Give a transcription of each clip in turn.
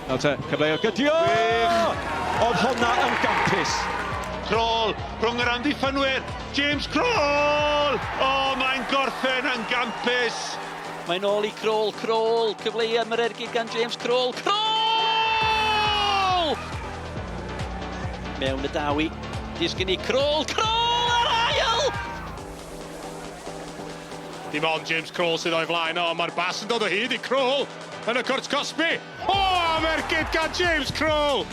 Nawr te, cyfle i gydio! Gwych! Oedd honna yn gampus. Kroll rhwng yr amddiffynwyr. James Kroll! O, mae'n gorffen yn gampus. Mae'n ôl i Kroll, Kroll, cyfle i am yr ergyd gan James Kroll, Kroll! Mewn y dawi, disgyn i Kroll, Kroll ar ail! Dim ond James Kroll sydd o'i flaen o, mae'r bas yn dod o hyd i Kroll yn y cwrt cosbi. O, am ergyd gan James Kroll!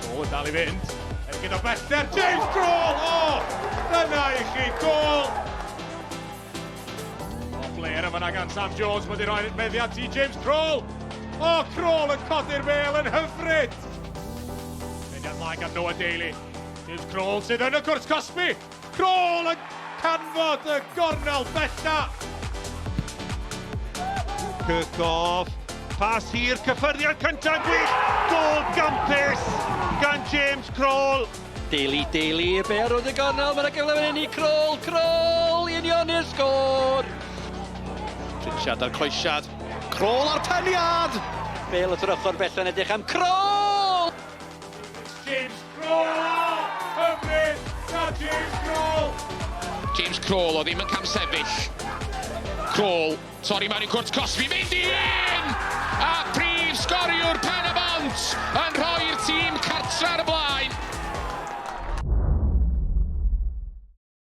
Kroll yn dal i fynd. Ergyd o bellter, James Kroll! O, dyna i chi, gol! O, flair yma gan Sam Jones, mae wedi rhoi meddiant i James Kroll! O, Kroll yn codi'r bêl yn hyfryd! Meddiant mlaen gan Noah Daly. James Kroll sydd yn y cwrt cosbi. Kroll yn canfod y gornel bella. Kirchhoff. Pas hir, cyffyrddiad cyntaf gwych. Gol gampus gan James Kroll. Daly, Daly, y bêl rownd y gornel, mae'n gyfle fan hyn i Kroll, Kroll i unioni'r sgôr! Pritchard a'r croesiad. Kroll a'r peniad! Bêl at yr ochr bella'n edrych am Kroll! James Kroll! Hyfryd gan James Kroll! James Kroll o ddim yn camsefyll. Kroll, torri mewn i cwrt cosbi, mynd i un! A prif sgoriwr Pen y Bont yn rhoi'r tîm cartra ar y blaen.